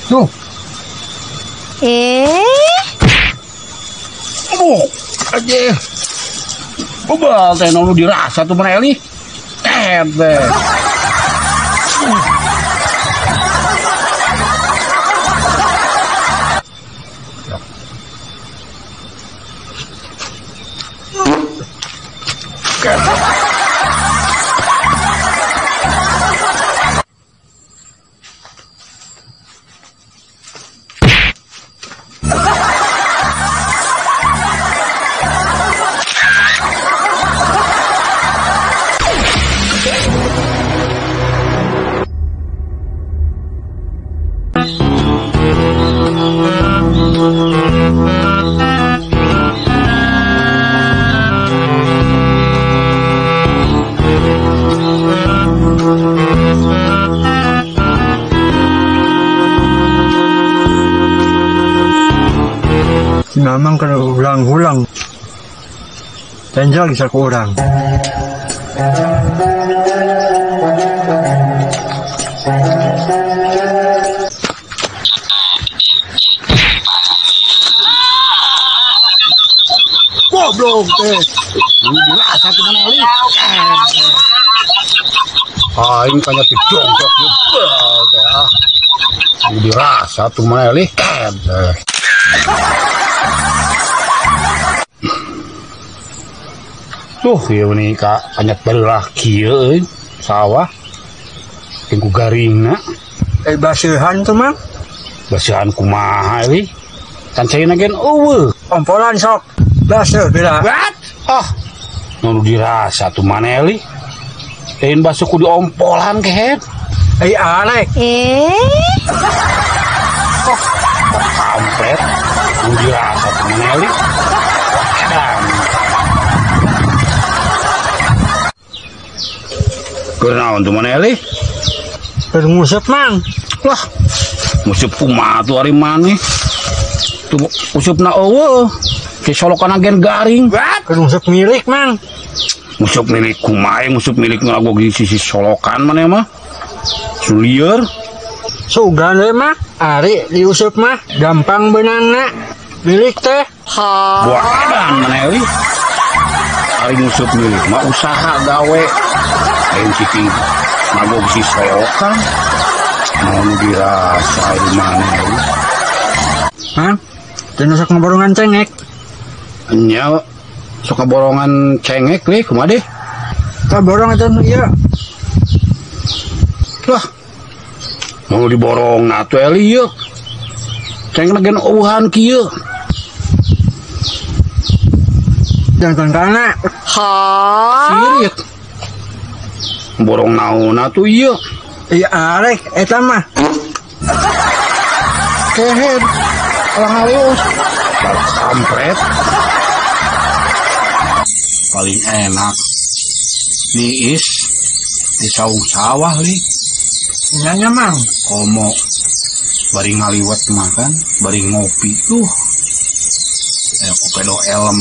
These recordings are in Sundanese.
Tuh. Oh, aja. Bebal teh nu dirasa tuh mana Eli. Teh. Si Mamang kena ulang-ulang. Tenjal bisa ke orang. Goblok teh. Dirasa tuh mana Eli. Ah, ini kayaknya dijongkok bebal teh ah. Dirasa tuh mana Eli. Tuh, ieu nih ka anyat barulah kieu euy sawah. Jeung ku garingna. Baseuhan tuh mah. Baseuhan kumaha euy? Kan caina gen eueuh. Ompolan sok. Baseuh bila. What? Ah, nu dirasa tuh mana Eli? Lain baseuh ku diompolan kehed. Arek. Oh, kampret. Nu dirasa tuh mana Eli? Edan. Keur naon tuh mana Eli? Keur nguseup mang. Lah, nguseup kumaha tuh ari maneh? Tuh usupna eueuh. Si solokan agen garing. Keur nguseup milik mang. Nguseup milik kumaha? Nguseup milik ngagog di sisi solokan maneh mah. Sulieur. Sugan we mah, ari diuseup mah gampang beunangna. Milik teh. Buah edan maneh Eli. Ari nguseup milik mah usaha gawe. Lain cicing mabok si solokan. Mau nu dirasa ari maneh euy. Hah? Teu sok ngaborongan cengek. Nya sok ngaborongan cengek lih kumaha deh? Tah borong eta nu ieu. Lah. Mau diborong atuh Eli ieu. Cengek gen eueuhan kieu. Jangan kana. Sirit. Borong naon atuh ieu? Iya arek eta mah. Kehed. Alang halus. Kampret. Paling enak niis di saung sawah li. Nya mang. Komo bari ngaliwet makan, bari ngopi tuh. Kopedo elem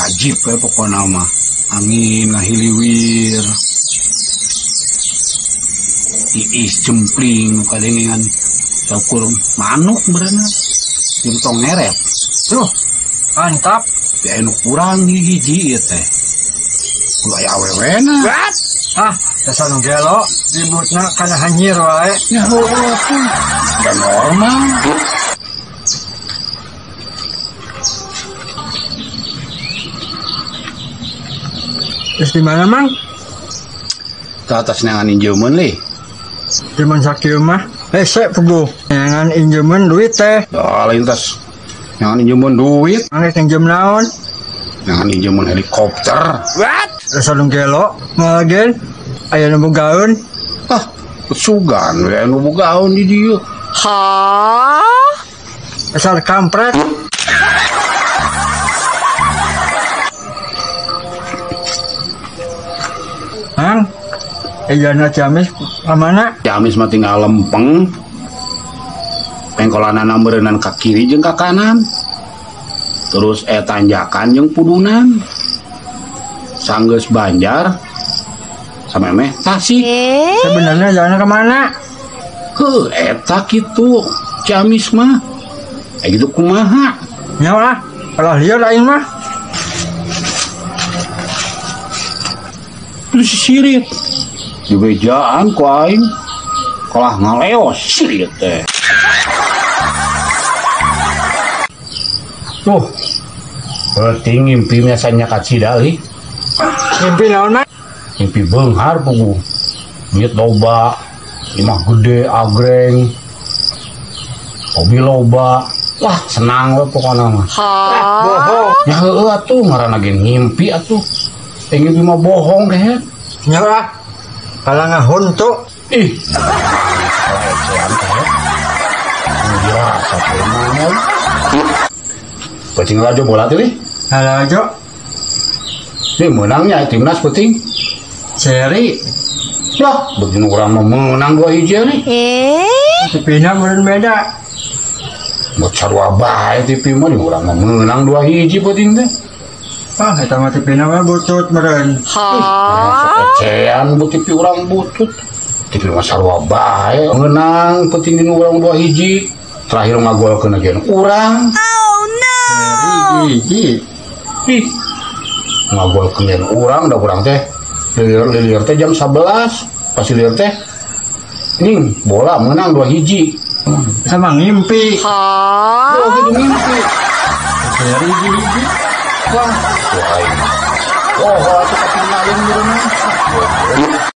ajib we pokona mah. Angin ngahiliwir. Iis jempling kadengean saukur manuk beurana jeung tong ngeret. Tuh, mantap. Teh anu kurang hiji ieu teh. Kudu aya awewena. Ah, dasar nu gelo ributna kana hanyir wae. Ya heueuh tuh. Da normal. Terus di mana mang? Ke atas neangan injeumeun lih. Cuman sakieu mah hese puguh. Neangan injeumeun duit teh. Dah lain tas. Neangan injeumeun duit. Angge injem naon? Neangan injeumeun helikopter. What? Dasar nu gelo, moal gen aya nu bogaeun. Ah, sugan we anu bogaeun di dieu. Hah? Dasar kampret. Mang, Ejana Ciamis kamana? Ciamis mah tinggal lempeng. Pengkolanana meureunnan ka kiri jeung ka kanan. Terus tanjakan jeung pudunan. Sanggeus Banjar samemeh Tasik. Sebenarnya jalannya kemana? Heuh, eta kitu Ciamis mah. Gitu kumaha? Nya lah, kalah lieur aing mah. Terus sirit. Dibejaan ku aing. Kalah ngaleos sirit teh. Tuh. Berarti ngimpi biasanya kacida euy. Ngimpi naon mah? Ngimpi beunghar puguh. Duit loba, imah gede agreng. Hobi loba. Wah, senang we pokona mah. Bohong. Ya heueuh atuh ngaranna ge ngimpi atuh. Ngimpi mah bohong deh. Nya lah. Kalah ngahuntu. Ih. Pelecehan teh. Biasa teh mah. Peuting lajo bola teh. Lalajo. Ini menangnya timnas peuting. Seri. Lah, begini urang mah menang 2-1 nih. TV-na meureun beda. Buat sarua bae TV mah di urang mah menang 2-1 peuting teh. Ah, eta mah TV-na mah butut meureun. Ecean bu TV urang butut. TV mah sarua bae menang peuting dina urang 2-1. Terakhir ngagolkeun ge urang. Oh no. Hiji. Ih. Ngagolkeun urang da urang teh. Lilir teh jam 11. Pas lilir teh ning bola menang 2-1. Sama ngimpi. Oh, gitu ngimpi. Seri hiji. Wah, aing. Oh, atuh katingalin meureun.